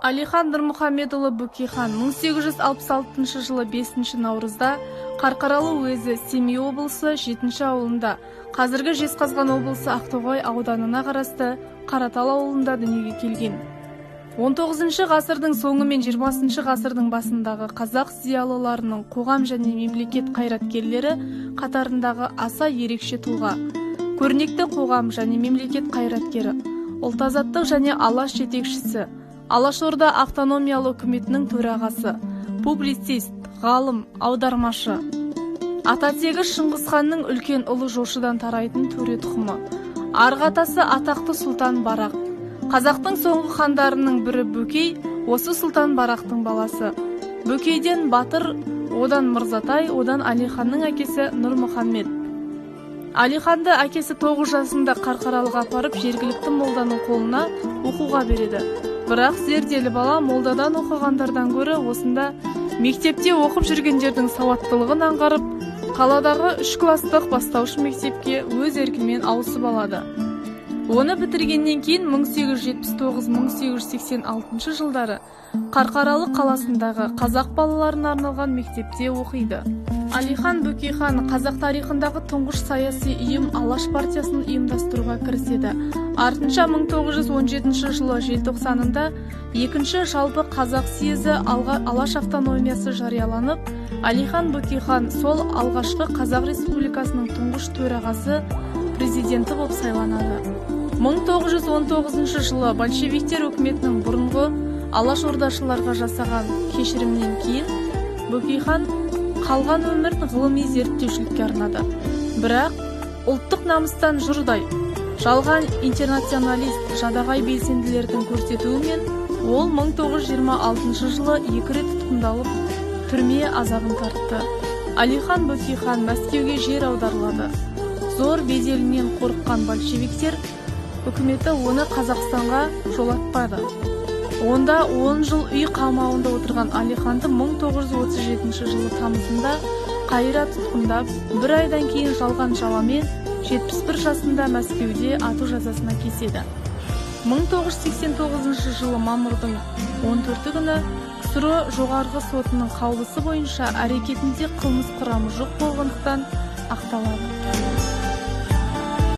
Әлихан Нұрмұхамедұлы Бөкейхан 1866 жылы 5 наурызда Қарқаралы уезі, Семей облысы 7 ауылында, қазіргі Жезқазған облысы Ақтоғай ауданына қарасты Қаратал ауылында дүниеге келген. 19 ғасырдың соңы мен 20 ғасырдың басындағы қазақ зиялыларының, қоғам және мемлекет қайраткерлері қатарындағы аса ерекше тұлға. Көрнекті қоғам және мемлекет қайраткері, ұлт азаттық және Алаш жетекшісі, Алашорда автономиялы үкіметінің төрағасы, публицист, ғалым, аудармашы. Ата-тегі Шыңғысханның үлкен ұлы Жошыдан тарайтын төре тұқымы. Арғы атасы атақты Сұлтан Барақ. Қазақтың соңғы хандарының бірі Бөкей осы Сұлтан Барақтың баласы. Бөкейден Батыр, одан Мырзатай, одан Әлиханның әкесі Нұрмұхаммед. Әлиханды әкесі 9 жасында Қарқаралыға апарып, жергілікті молданың қолына оқуға береді. Бірақ зерделі бала молдадан оқығандардан гөрі осында мектепте оқып жүргендердің сауаттылығын аңғарып, қаладағы 3 класстық бастауыш мектепке өз еркімен ауысып алады. Оны бітіргеннен кейін 1879-1886 жылдары Қарқаралы қаласындағы қазақ балаларына арналған мектепте оқиды. Әлихан Бөкейхан қазақ тарихындағы тұңғыш саяси ұйым Алаш партиясын ұйымдастыруға кіріседі. Артынша 1917 жылы желтоқсанында екінші жалпы қазақ съезі, Алаш автономиясы жарияланып, Әлихан Бөкейхан сол алғашқы Қазақ Республикасының тұңғыш төрағасы, президенті болып сайланады. 1919 жылы большевиктер үкіметінің бұрынғы Алаш ордашыларға жасаған кешірімнен кейін Бөкейхан қалған өмірін ғылыми зерттеушілікке арнады. Бірақ ұлттық намыстан жұрдай жалған интернационалист жадағай белсенділердің көрсетуімен ол 1926 жылы екі рет тұтқындалып, түрме азабын тартты. Әлихан Бөкейхан Мәскеуге жер аударылады. Зор беделінен қорыққан большевиктер үкіметі оны Қазақстанға жолатпады. Онда 10 жыл үй қамауында отырған Әлиханды 1937 жылы тамызында қайыра тұтқындап, бір айдан кейін жалған жаламен 71 жасында Мәскеуде ату жазасына кеседі. 1989 жылы мамырдың 14 күні КСРО Жоғарғы сотының қаулысы бойынша әрекетінде қылмыс құрамы жоқ болғандықтан ақталады.